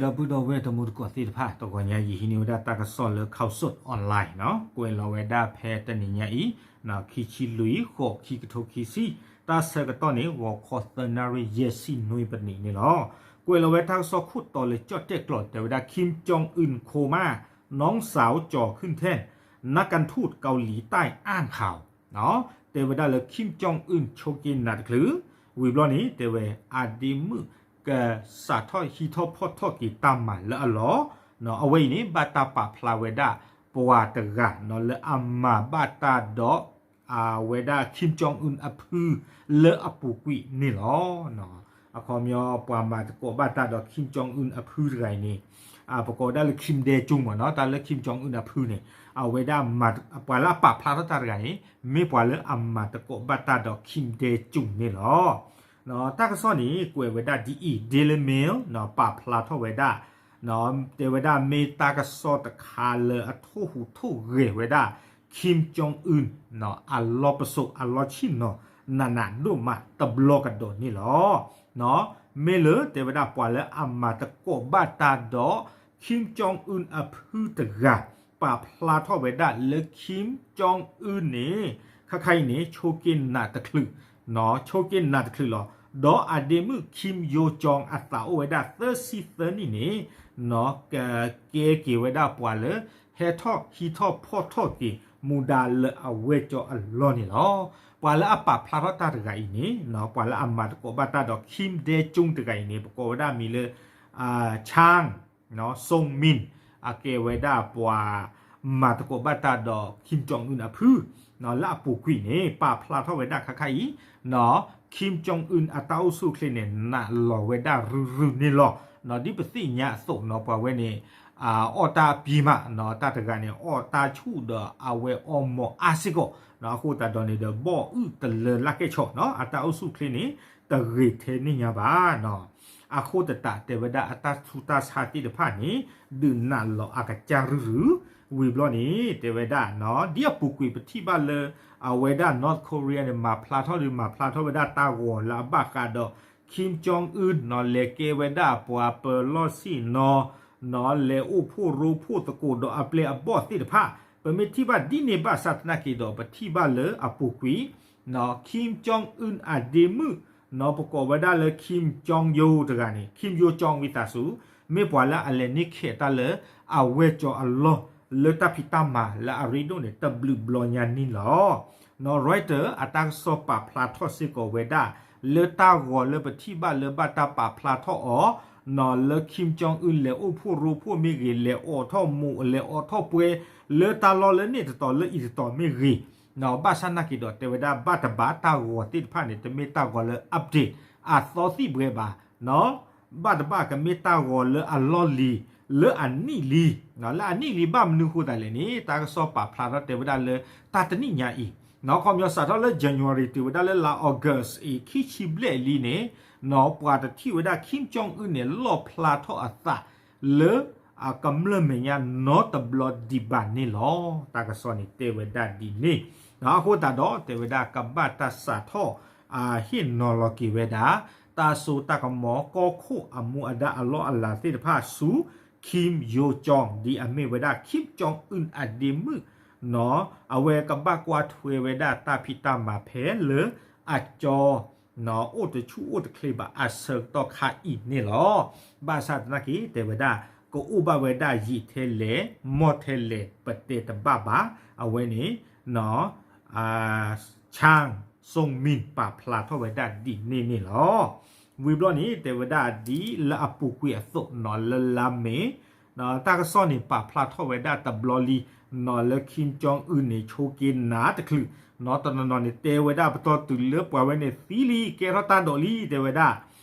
ဒီပုၢ်ဒီဝဲၢ်တံၤသကိးသ့ၣ်တဖၣ် တဂီၤညါအံၤ ဟံးန့ၢ်ဝဲဒၣ်တၢ်ကစီၣ်လၢ Khaosod Online ကွဲးလီၤဝဲဒၣ်ဖဲတနံၤညါအံၤ ခံဆံလွံၢ် ဃိး ခံကထိခံဆံ တၢ်ဆၢကတီၢ်န့ၣ် ဂီၤခီသၢနၣ်ရံၣ် ယဲၢ်ဆံနွံပနံးန့ၣ်လီၤ. ကွဲးလီၤဝဲတၢ်ကစီၣ်ခိၣ်တီလၢကၠီၣ်တဲၣ်ကျိာ် တဲဝဲဒၣ် Kim Jong Un ခိမး နီၢ်စၢ်ကၠီၣ်ခုၣ်ထဲၣ် นักการทูตเกาหลีใต้อ่านข่าว တဲဝဲဒၣ်လၢ Kim Jong Un ဆိးက့နးတချုး ဝံၤဘျီန့ၣ် တဲဝဲ အဒ့မုၣ် ကစးထီၣ်ဟံးထီၣ်ဖီၣ်ထီၣ်က့ၤတၢ်မၤလၢအလီၢ်, အဝဲအံၤန့ၣ် ဘၣ်တၢ်ပာ်ဖျါဝဲဒၣ် ပှၤတဂၤနီၤ လၢအမၤဘၣ်တၢ်ဒီး အဝဲဒၣ် Kim Jong Un အဖု လၢအပူၤကွံာ်န့ၣ်လီၤ. အခီပညီ ပှၤမၤသကိးဘၣ်တၢ်ဒီး Kim Jong Un အဖုတဂၤအံၤန့ၣ် ပကိးဝဲဒၣ်လၢ Kim Dae Jung မ့ၢ်နီၤ, တၢ်လၢ Kim Jong Un အဖုန့ၣ် အဝဲဒၣ် ပှၤလၢအပာ်ဖျါထီၣ်တၢ်တဂၤန့ၣ် မ့ၢ်ပှၤလၢအမၤသကိးဘၣ်တၢ်ဒီး Kim Dae Jung န့ၣ်လီၤ. တၢ်ကစီၣ်န့ၣ် ကွဲးဝဲဒၣ်ဒ်အံၤ Daily Mail ပာ်ဖျါထီၣ်ဝဲဒၣ် တဲဝဲဒၣ်မ့ၢ်တၢ်ကစီၣ်တခါလၢအထိၣ်ဟူးထိၣ်ဂဲၤဝဲဒၣ် Kim Jong Un အလီၢ်ပစိာ်အလီၢ်ဆ့ၣ်နီၤ နးနးဒိၣ်မးတဘျီကဒီးန့ၣ်လီၤ. မ့ၢ်လၢတဲဝဲဒၣ်ပှၤလၢအမၤသကိးဘၣ်တၢ်ဒီး Kim Jong Un အဖုတဂၤ ပာ်ဖျါထီၣ်ဝဲဒၣ်လၢ Kim Jong Un န့ၣ် ခါခါအံၤန့ၣ် ဆိးက့နးတချုး ဆိးက့နးတချုးလီၤ. ဒီးအဒ့မုၣ် Kim Yo Jong အသးအိၣ်ဝဲဒၣ်သၢဆံသၢနံၣ်န့ၣ် ကကဲက့ၤဝဲဒၣ်ပှၤလၢ ဟဲထီၣ်ဟံးထီၣ်ဖီၣ်ထီၣ်က့ၤ မူဒါလၢအဝဲၢ်ကၠီအလီၢ်န့ၣ်လီၤ. ပှၤလၢအပာ်ဖျါထီၣ်တၢ်တဂၤအံၤန့ၣ် ပှၤလၢအမၤသကိးဘၣ်တၢ်ဒီး Kim Dae Jung တဂၤအံၤန့ၣ် ပကိးဝဲဒၣ်မံၤလၢ Chang Song Min အကဲဝဲဒၣ်ပှၤ မၤသကိးဘၣ်တၢ်ဒီး Kim Jong Un အဖု လၢအပူၤကွံာ်န့ၣ် ပာ်ဖျါထီၣ်ဝဲဒၣ်ခါခါအံၤ Kim Jong Un အတၢ်အိၣ်ဆူၣ်အိၣ်ချ့န့ၣ် နးလီၤဝဲဒၣ်ရုၢ်ရုၢ်န့ၣ်လီၤ. ဒ်ပသ့ၣ်ညါအသိးနီၤ ပှၤဝဲန့ၣ် အီၣ်တၢ်ပံၤမး တၢ်တဂၤန့ၣ် အီၣ်တၢ်ဆူၣ်ဒီးအဝဲအီမီၤအါစ့ၢ်ကီး အဃိသတးဒီးန့ၣ်ဒီး ဘီၣ်အုၣ်တလၢလၢ်ကဲၣ်ဆိး အတၢ်အိၣ်ဆူၣ်အိၣ်ချ့န့ၣ် တဂ့ၤထဲန့ၣ်ညါဘၣ်. အဃိသတးတဲဝဲဒၣ်အတၢ်ဆူးတၢ်ဆါသ့ၣ်တဖၣ်န့ၣ် ဒုးနးလီၤအကစၢ်ရုၢ်ရုၢ် ဝံၤဘျီန့ၣ် တဲဝဲဒၣ် ဒ်အပူၤကွံာ်ပထံၣ်ဘၣ်လၢ အဝဲဒၣ် North Korea န့ၣ် မၤဖျါထီၣ်ဒီး မၤဖျါထီၣ်ဝဲဒၣ်တၢ်ဂီၤလၢအဘၣ်ဃးဒီး Kim Jong Un နီၤ လဲၤကဲဝဲဒၣ်ပှၤပၢၤလီၢ်ဆ့ၣ်နီၤ နီၤ လဲၤအိၣ်ဖှိၣ်ရိဖှိၣ်သကိးဒီးအပျဲၢ်အဘီၣ်သ့ၣ်တဖၣ် ပမ့ၢ်ထံၣ်ဘၣ်ဒ်န့ၣ်ဘၣ်ဆၣ်သနာ်က့ဒီး ပထံၣ်ဘၣ်လၢအပူၤကွံာ် Kim Jong Un အဒ့မုၣ် နီၤ ပကိးဝဲဒၣ်လၢ Kim Jong Yo တဂၤန့ၣ် Kim Yo Jong ဝံသးစူၤ မ့ၢ်ပှၤလၢအလဲၤန့ၢ်ခဲးတၢ်လၢအဝဲၢ်ကၠီအလီၢ် လၢတၢ်ဖံးတၢ်မၤလၢအရ့ဒိၣ်န့ၣ် တဘျုးဘျီညါန့ၣ်လီၤ. နီၤ Reuters အတၢ်ကစီၣ်ပာ်ဖျါထီၣ်စ့ၢ်ကီးဝဲဒၣ် လၢတၢ်ဂီၤလၢပထံၣ်ဘၣ်လၢဘၣ်တၢ်ပာ်ဖျါထီၣ်အီၤ နီၤ လၢ Kim Jong Un လဲၤအိၣ်ဖှိၣ်ရိဖှိၣ်မ့ၢ်ဂ့ၤ လဲၤအိးထီၣ်မိၢ် လဲၤအိးထီၣ်ပှဲၤ လၢတၢ်လီၢ်လၢန့ၣ်တတီၤလၢအံၤတတီၤမ့ၢ်ဂ့ၤ ဘၣ်ဆၣ်သနာ်က့ဒီး တဲဝဲဒၣ်ဘၣ်တဘၣ်တၢ်ဂီၤသ့ၣ်တဖၣ်န့ၣ် တမ့ၢ်တၢ်ဂီၤလၢ update အသီသံၣ်ဘှဲဘၣ် ဘၣ်တဘၣ်ကမ့ၢ်တၢ်ဂီၤလၢအလီၢ်လံၤ လၢအနံၣ်လံ လၢအနံၣ်လံဘၣ်မနုၤအဃိသတးလဲၣ်န့ၣ် တၢ်ကစီၣ်ပာ်ဖျါထီၣ်တဲဝဲဒၣ်လၢတၢ်တနံၣ်ညါအံၤ နီၤ ခီပညီစးထီၣ်လၢ January တုၤဝဲဒၣ်လၢလါ August အံၤ ခံဆံဘျဲၣ်လံန့ၣ် နီၤ ပှၤတထံၣ်ဝဲဒၣ် Kim Jong Un န့ၣ် လီၣ်ဖျါထီၣ်အသး လၢအကမျၢၢ်မဲာ်ညါနီတဘျီဒံးဘၣ်န့ၣ်လီၤ. တၢ်ကစီၣ်န့ၣ်တဲဝဲဒၣ်ဒ်န့ၣ် အဃိသတးဒီးတဲဝဲဒၣ်ကဘၣ်တၢ်စးထီၣ် ဟ့ၣ်နီၤလီၤက့ၤဝဲဒၣ် တၢ်စိတၢ်ကမီၤကီၢ်ခိၣ်အမူအဒါအလီၢ်အလၤသ့ၣ်တဖၣ်ဆူ Kim Yo Jong ဒ်အမ့ၢ်ဝဲဒၣ် Kim Jong Un အဒ့မုၣ် နီၤ အဝဲကဘၣ်ကွၢ်ထွဲဝဲဒၣ်တၢ်ဖံးတၢ်မၤဖဲလၢအကၠီ နီၤ အိၣ်တဆူၣ်အိၣ်တချ့ဘၣ်အဆၢကတီၢ်ခါအံၤန့ၣ်လီၤ. ဘၣ်ဆၣ်သနာ်က့တဲဝဲဒၣ် ကအိၣ်ဘၣ်ဝဲဒၣ်ယံာ်ထဲလဲၣ် မီၢ်ထဲလဲၣ် ပတဲတဘၣ်ဘၣ် အဝဲန့ၣ် နီၤ Chang Song Min ပာ်ဖျါထီၣ်ဝဲဒၣ်ဒ်န့ၣ်န့ၣ်လီၤ. ဝံၤဘျီန့ၣ် တဲဝဲဒၣ်ဒ်လၢအပူၤကွံာ်အသိးနီၤ လၢလါမ့ၤ တၢ်ကစီၣ်န့ၣ် ပာ်ဖျါထီၣ်ဝဲဒၣ်တဘျီလံ နီၤ လၢ Kim Jong Un န့ၣ် ဆိးက့နးတချုး နီၤ တနီၤနီၤန့ၣ် တဲဝဲဒၣ်ပတီၢ်တုၤလၢပှၤဝဲန့ၣ်သံလံ ကဲထီၣ်တၢ်ဒိးလံ တဲဝဲဒၣ်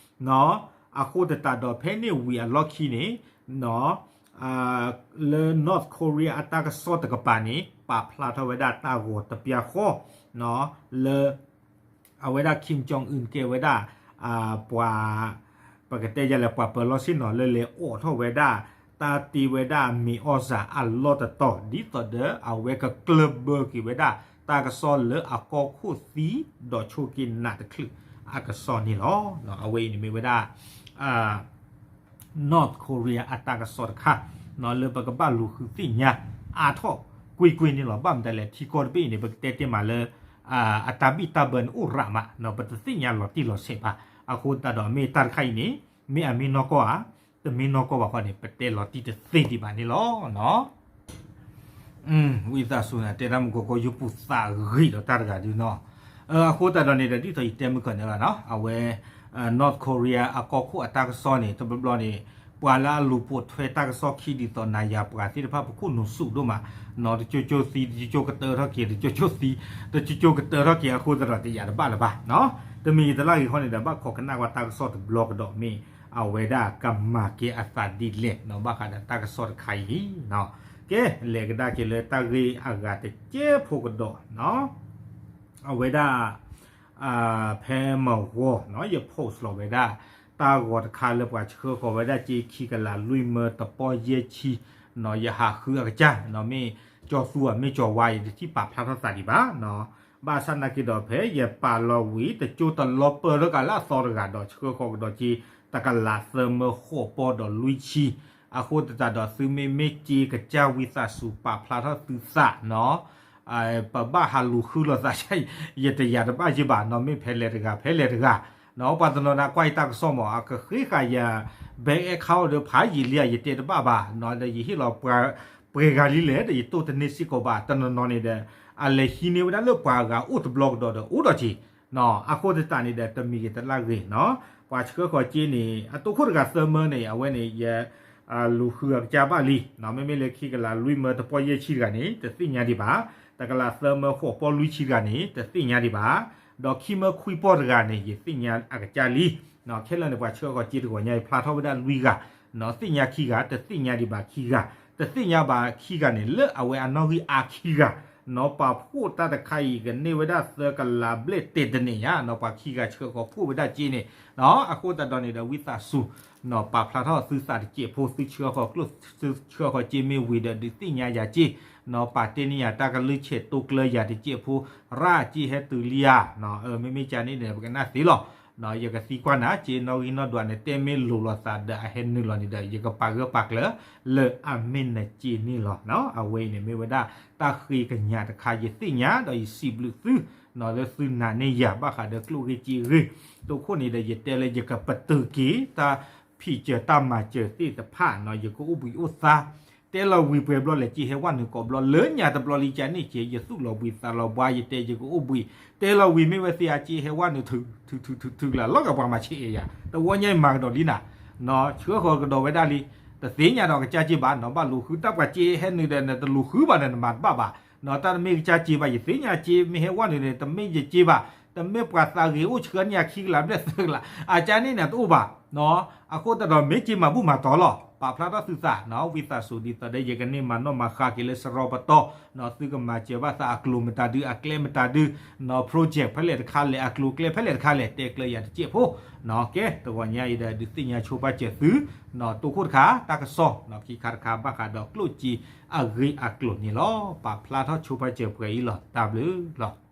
နီၤ အဃိသတးဒီးဖဲန့ၣ်ဝံၤအလီၢ်ခံန့ၣ် နီၤ လၢ North Korea အတၢ်ကစီၣ်တကပၤန့ၣ် ပာ်ဖျါထီၣ်ဝဲဒၣ်တၢ်ဂီၤတပျၢ်ဃီ နီၤ လၢ အဝဲဒၣ် Kim Jong Un ကဲဝဲဒၣ် ပှၤ ပကတဲယၤလဲၣ် ပှၤပၢၤလီၢ်ဆ့ၣ်နီၤလၢလဲၤအိးထီၣ်ဝဲဒၣ် တၢ်တ့ဝဲဒၣ်မ့ၤအီၣ်စၢ်အလီၢ်တတီၤ ဒ်သိးဒီးအဝဲကကျၢၢ်ဘၢက့ၤဝဲဒၣ် တၢ်ကစီၣ်လၢအကီၢ်ခိၣ်သံ ဒီးဆိးက့နးတချုးအကစီၣ်န့ၣ်လီၤ. အဝဲအံၤန့ၣ်မ့ၢ်ဝဲဒၣ် North Korea အတၢ်ကစီၣ်တခါ လၢပကဘၣ်လူၤဃုသ့ၣ်ညါအါထီၣ်ကွ့ၢ်ကွ့ၢ်န့ၣ်လီၤ. ဘၣ်မတၤလဲၣ် ထံကီၢ်တဘ့ၣ်အံၤန့ၣ် ပကတဲတ့ၢ်မးလၢ အတၢ်ဘံၣ်တၢ်ဘၢန့ၣ်အိၣ်ရးမး ပတသ့ၣ်ညါလီၤတံၢ်လီၤဆဲးဘၣ်. အဃိသတးဒီး မ့ၢ်တၢ်တခါအံၤန့ၣ် မ့ၢ်အမ့ၢ်နီၢ်ကီၢ်ဧါ, တမ့ၢ်နီၢ်ကီၢ်ဘၣ်ဃီန့ၣ် ပတဲလီၤတံၢ်တသ့ဒံးဘၣ်န့ၣ်လီၤ. ဝံသးစူၤန့ၣ် တဲတၢ်မုၢ်ကီၢ်ကီၢ် ယိပူၤသးဂ့ၤဒီးတၢ်တဂၤဒုနီၤ. အဃိသတးဒီးန့ၣ်ဒီး ဒ်သိးယတဲမုၢ်ကီၢ်န့ၣ်လီၤနီၤ, အဝဲ North Korea အကီၢ်ခိၣ်အတၢ်ကစီၣ်န့ၣ် တဘျီဘျီန့ၣ် ပှၤလၢအလူၤပိာ်ထွဲတၢ်ကစီၣ်ခံဒ်သိးနၤယၤပှၤသ့ၣ်တဖၣ် ပခိၣ်နူာ်ဆူၣ်ဒိၣ်မး, တကၠိကၠိသံ တကၠိကၠိကတၢၢ်ထီၣ်က့ၤ တကၠိကၠိသံ တကၠိကၠိကတၢၢ်ထီၣ်က့ၤ အဃိသတးဒီးတယာ်တဘၣ်လၢၤဘၣ်. တမံၤတလၢ်ဂ့ၤခီန့ၣ်ဒီး ဘၣ်ခိးကနၣ်ကွၢ်တၢ်ကစီၣ်တဘျီကဒီး မ့ၢ်အဝဲဒၣ်ကမၤကဲအသးဒ်လဲၣ်နီၤ ဘၣ်ဃးဒီးတၢ်ကစီၣ်တခါအံၤ. ကဲ လဲၤကဒါက့ၤလၢတၢ်ဂ့ၢ်အဂၤတကဲးဖိကဒီးနီၤ, အဝဲဒၣ် ဖဲမဂီၤနီၤ ယ post လီၤဝဲဒၣ် တၢ်ဂီၤတခါလၢပှၤဆှၢဃီၤဝဲဒၣ်က့ခံကလးလွံၢ်မၢတပီၢ်ယဲၢ်ဆံနီၤ, ယဟးဃုအကစၢ်နီၤ, မ့ၢ်ကၠီသူဧါ မ့ၢ်ကၠီဝါ ယတထံၣ်ပာ်ဖျါထီၣ်သးဒံးဘၣ်နီၤ. ဘၣ်ဆၣ်နာ်က့ဒီး ဖဲယပာ်လီၤဝံၤ တကၠိတလီၤပၢၢ်ထီၣ်ကးလၢအသီတဂၤဒီး ဆှၢဃီၤကဒီးက့ တကလးသၢမၢဃိးပီၢ်ဒီးလွံၢ်ဆံ, အဃိသတးဒီး သုမ့မ့ၢ်က့ကစၢ် ဝံသးစူၤပာ်ဖျါထီၣ်သုသးနီၤ, ပဘၣ်ဟးလူၤဃုလိာ်သး ယတယာ်တဘၣ်ယ့ၢ်ဘၣ်နီၤ, မ့ၢ်ဖဲလဲၣ်တဂၤ ဖဲလဲၣ်တဂၤနီၤ, ပှၤတနီၤန့ၣ်ကွၢ်ယတၢ်ကစီၣ်မး အကဃ့ဃာ်ယၤ bank account ဒီးဖးယံာ်လံဧါ ယတဲတဘၣ်ဘၣ်နီၤ, ဒီးယဟ့ၣ်လီၤပှၤ ပှဲၤဂၤလံလဲၣ် ဒီးယတိၢ်တန့ၢ်စ့ၢ်ကီးဘၣ်, တနီၤနီၤန့ၣ်ဒီး အလဲၤဟံးန့ၢ်ဝဲဒၣ်လၢပှၤအဂၤအိၣ်တဘျီကဒီးဒီးအိၣ်ဒီးက့ၤ အဃိသတးန့ၣ်ဒီး တမံၤဂ့ၤတလၢ်ဂ့ၤနီၤ, ပှၤဆှၢဃီၤက့န့ၣ် အတိခိၣ်တဂၤသၢမၢန့ၣ် အဝဲန့ၣ် ယလူၤဃုအကစၢ်ဘၣ်လံနီၤ, မ့မ့ၢ်လၢခံကလးလွံၢ်မၢတပီၢ်ယဲၢ်ဆံတဂၤန့ၣ် တသ့ၣ်ညါဒံးဘၣ်, တကလးသၢမၢဃိးပီၢ်လွံၢ်ဆံတဂၤန့ၣ် တသ့ၣ်ညါဒံးဘၣ်, ဒီးခံမၢခွံပီၢ်တဂၤန့ၣ် ယသ့ၣ်ညါအကစၢ်လံ. ခဲလၢာ်န့ၣ် ပှၤဆှၢဃီၤက့တဂီၤညါအံၤ ဖျါထီၣ်ဝဲဒၣ်လွံၢ်ဂၤနီၤ, သ့ၣ်ညါခံဂၤ, တသ့ၣ်ညါဒံးဘၣ်ခံဂၤ, တသ့ၣ်ညါဘၣ်ခံဂၤန့ၣ် လၢအဝဲအနီၣ်ဂံၢ်အါခံဂၤနီၤ, ပာ်ဖှိၣ်တၢ်တခါအံၤ ကန့ၢ်ဝဲဒၣ်သၢကလးဘျဲၣ်တဲာ်တန့ၢ်ညါနီၤ, ပှၤခံဂၤဆှၢဃီၤဖှိၣ်ဝဲဒၣ်က့န့ၣ်နီၤ, အဃိသတးဒီးန့ၣ်ဒီး ဝံသးစူၤနီၤ ပာ်ဖျါထီၣ်သုသးတစဲးဖိ, သုဆှၢဃီၤကျိၣ်, သုဆှၢဃီၤက့မ့ၢ်ဝံၤဒီး ဒုးသ့ၣ်ညါယၤက့ နီၤ, ပာ်တ့ၢ်န့ၢ်ယၤတၢ်ကလုၢ်ဆဲးတိကျၢယၤတစဲးဖိ, ရၣ်က့ဟဲတုၤလံဧါ, မ့မ့ၢ်ကန့ၣ်န့ၣ် ပကနၣ်သ့လီၤ. ယကသံကွၢ်နၤ က့နီၣ်ဂံၢ်နီၣ်ဒွးန့ၣ် တဲမ့ၢ်လိၤလိာ်သးဒီးအဟဲနုာ်လီၤန့ၣ်ဒီး ယကပာ်ဂၢၢ်ပာ်ကျၢၤလၢအမ့ၢ်နက့န့ၣ်လီၤ. အဝဲအံၤန့ၣ်မ့ၢ်ဝဲဒၣ်တၢ်ဃ့ကညးတခါ ယသ့ၣ်ညါဒီးယစံးဘျုးသုနီၤ လၢသုနာ်န့ၢ်ယၤဘၣ်ဃးဒီးကျိၣ်ဂ့ၢ်က့ဂ့ၢ်, တိခိၣ်န့ၣ်ဒီး ယတဲလၢယကပတုာ်က့ၤတၢ်ဖံးစၢၤတၢ်မၤစၢၤသ့ၣ်တဖၣ်နီၤ, ယကအိၣ်ဘှံးအိၣ်သါ တဲလီၤဝံၤပှဲၤဘျီလဲၣ် က့ဟဲဝဲနုာ်ကိးဘျီ လၢညါတဘျီလံကန့ၣ်က့ ယသူၣ်လီၤဘှံးသးလီၤဘှါ ယတဲယကအိၣ်ဘှံး, တဲလီၤဝံၤမ့ၢ်ဝဲသ့ၣ်အက့ဟဲဝဲနုာ် ထုးထုးထုးထုးလၢလီၤကပှၤမၤဆံးအဲၣ်ယၤ တဝီညါအံၤမၤကဒီးလံနၤ, ဆှၢဃီၤကဒီးဝဲဒၣ်လံ, တသ့ၣ်ညါဒီးကစၢ်က့ဘၣ်နီၤ, ဘၣ်လူၤဃုတၢ်ပှၤက့ဟဲနုာ်ဒီး နတလူၤဃုဘၣ်ဒီးနမၤတဘၣ်ဘၣ်နီၤ, တၢ်တမ့ၢ်ကစၢ်က့ဘၣ် ယသ့ၣ်ညါက့ မ့ၢ်ဟဲဝဲနုာ်န့ၣ် တမ့ၢ်ယက့ဘၣ်, တမ့ၢ်ပှၤသးဂ့ၤအိၣ်ဆှၢန့ၢ်ယၤခံကလးဘျဲၣ်သၢကလး အကန့ၣ်န့ၣ်တအိၣ်ဘၣ်နီၤ, အဃိသတးဒီးမ့ၢ်က့မၤဘူၣ်မၤတီၤလီၤ, ပာ်ဖျါထီၣ်သုသးနီၤ, ဝံသးစူၤဒ်သိးဒီးယကန့ၢ်မၤနီၣ်မၤဃါက့ၤလၢစရီပတီၢ်နီၤ, သုကမၤစၢၤဘၣ်သးအကျိၤမတၤဒု အကျဲမတၤဒုနီၤ, project ဖဲလဲၣ်တခါလဲၣ် အကျိၤအကျဲဖဲလဲၣ်တခါလဲၣ် တဲကျၢၤယၤတစဲးဖိနီၤ, ကဲ တဂီၤညါအံၤဒီး ဒုးသ့ၣ်ညါဆိပာ်စၢၤသုနီၤ, တိခိၣ်တခါ တၢ်ကစီၣ်နီၤ, ခံခါတခါ ဘၣ်ဃးဒီးကျိၣ်စ့အဂ့ၢ်အကျိၤန့ၣ်လီၤ, ပာ်ဖျါထီၣ်ဆိပာ်စၢၤပှဲၤအံၤလီၤ, တၢ်ဘျုးလီၤ.